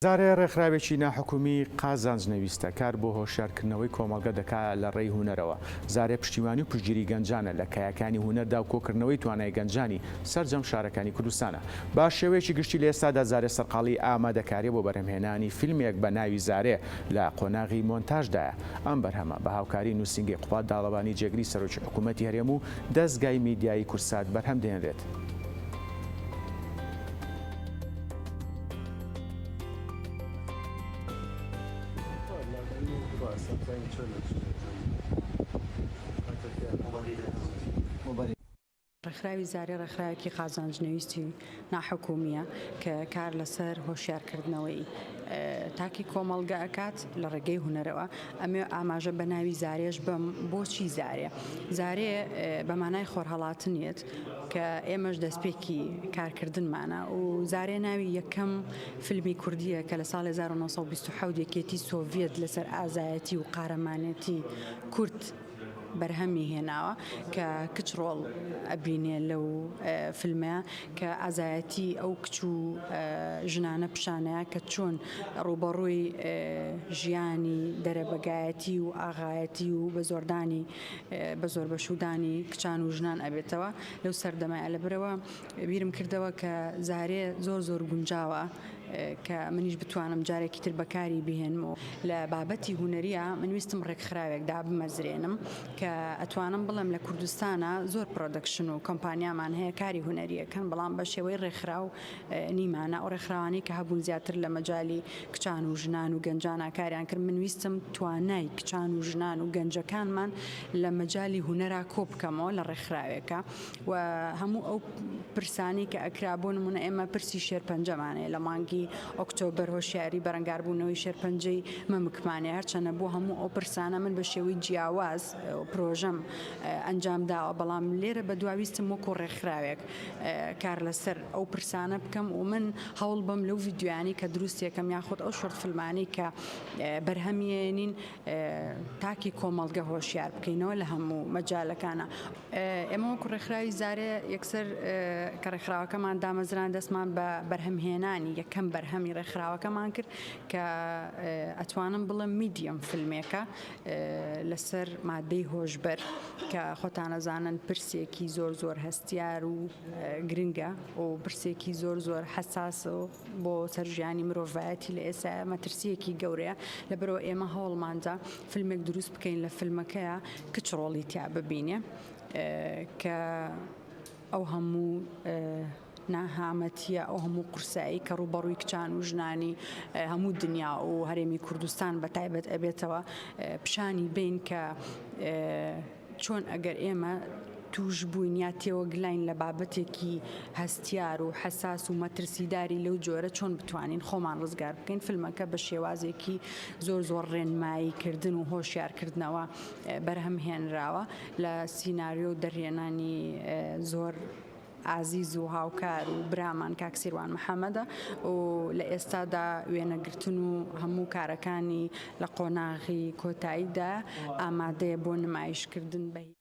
زارێ ڕێکخراوێکی ناحکومی قازانج نەویستە، کار بۆ هۆشیارکردنەوەی کۆمەڵگە دەکا لە ڕێی هونەرەوە. زارێ پشتیوانی و پشتگیری گەنجانە لە کایەکانی هونەردا و کۆکردنەوەی توانای گەنجانی سەرجەم شارەکانی کوردستانە. بە شێوەیەکی گشتی لە ئێستادا زارێ سەرقاڵی ئامادەکاریە بۆ بەرهەمهێنانی فیلمێک بە ناوی زارێ لە قۆناغی مۆنتاژدایە. ئەم بەرهەمە بە هاوکاری نووسینگەی قوباد تاڵەبانی جێگری سەرۆکی حکوومەتی هەرێم و دەزگای میدیایی کوردسات بەرهەم دەهێنرێت. ڕێکخراوی زارێ ڕێکخراوێکی قازانجنەویستی ناحکومییە کە کار لەسەر هۆشیارکردنەوەی تاکی کۆمەڵگە ئەکات لە ڕێگەی هونەرەوە. ئەمەوێ ئاماژە بە ناوی زارێش بەم، بۆچی زارێ؟ زارێ بە مانای خۆرهەڵاتن یەت کە ئێمەش دەستپێکی کارکردنمانە و زارێ ناوی یەکەم فیلمی کوردییە کە لە ساڵی 1927 یەکێتی سۆڤیەت لەسەر ئازایەتی و قارەمانێتی کورد بەرهەمی هێناوە کە کچ ڕۆڵ ئەبینێ لەو فیلمە کە ئازایەتی ئەو کچ و ژنانە پیشانەیە کە چۆن ڕووبەڕووی ژیانی دەرەبەگایەتی و ئاغایەتی و بە زۆردانی بە زۆر بەشودانی کچان و ژنان ئەبێتەوە لەو سەردەمە لەبەرەوە بیرم کردەوە کە زارێ زۆر زۆر گونجاوە کە منیش بتوانم جارێکی تر بەکاری بهێنم و لە بابەتی هونەریە من ویستم ڕێکخراوێک دابمەزرێنم کە ئەتوانم بڵێم لە کوردستانە زۆر production و کۆمپانیامان هەیە کاری هونەریەکەن بەڵام بە شێوەی ڕێکخراو نیمانە ئەو ڕێکخراوانەی کە هەبوون زیاتر لە مەجالی کچان و ژنان و گەنجانا کاریان کرد من ویستم توانای کچان و ژنان و گەنجەکانمان لە مەجالی هونەرا کۆ بکەمەوە لە ڕێکخراوێکە و هەموو ئەو پرسانەی کە ئەکرا بۆ نمونە ئێمە پرسی شێرپەنجەمان هەیە لە مانگی ئۆکتۆبەر هۆشیاری بەرەنگاربوونەوەی شێرپەنجەی مەمکمان هەیە هەرچەنە بۆ هەموو ئەو پرسانە من بە شێوەی جیاواز پرۆژەم ئەنجام داوە بەڵام لێرە بە دواویستم وەکو ڕێکخراوێک کار لەسەر ئەو پرسانە بکەم و من هەوڵ بم لەو ڤیددیویانی کە دروستێکم یاخود ئەو short فیلمانی کە بەرهەمیێنین تاکی کۆمەڵگە هۆشیار بکەینەوە لە هەموو مەجالەکانە. ئێمە وەکو ڕێکخراوی زارێ یەکسەر کە ڕێکخراوەکەمان دامەزران دەستمان بە بەرهەمهێنانی یەکەم بەرهەمی ڕێکخراوەکەمان کرد کە ئەتوانم بڵێم میدیەم فیلمێکە لەسەر مادەی هۆشبەر کە خۆتانەزانن پرسێکی زۆر زۆر هەستیار و گرنگە و پرسێکی زۆر زۆر حەساس و بۆ سەر ژیانی مرۆڤایەتی لە ئێستا مەترسیەکی گەورەیە لەبەرەوە ئێمە هەوڵماندا فیلمێک دروست بکەین لە فیلمەکەیا کچ ڕۆڵی تیا ببینێ کە ئەو هەموو ناهامەتیە ئەو هەموو قورسایی کە ڕووبەڕووی کچان و ژنانی هەموو دنیا و هەرێمی کوردستان بە تایبەت ئەبێتەوە پیشانی بین کە چۆن ئەگەر ئێمە تووش بووین یا تێوەگلاین لە بابەتێکی هەستیار و حەساس و مەترسیداری لەو جۆرە چۆن بتوانین خۆمان ڕزگار بکەین فیلمەکە بە شێوازێکی زۆر زۆر ڕێنمایی کردن و هۆشیار کردنەوە بەرهەم هێنراوە لە سیناریۆ و دەرهێنانی زۆر ئازیز و هاوکار و برامان کاک سیروان محەمەدە و لە ئێستادا وێنەگرتن و هەموو کارەکانی لە قۆناغی کۆتاییدا ئامادەیە بۆ نمایشکردن بە.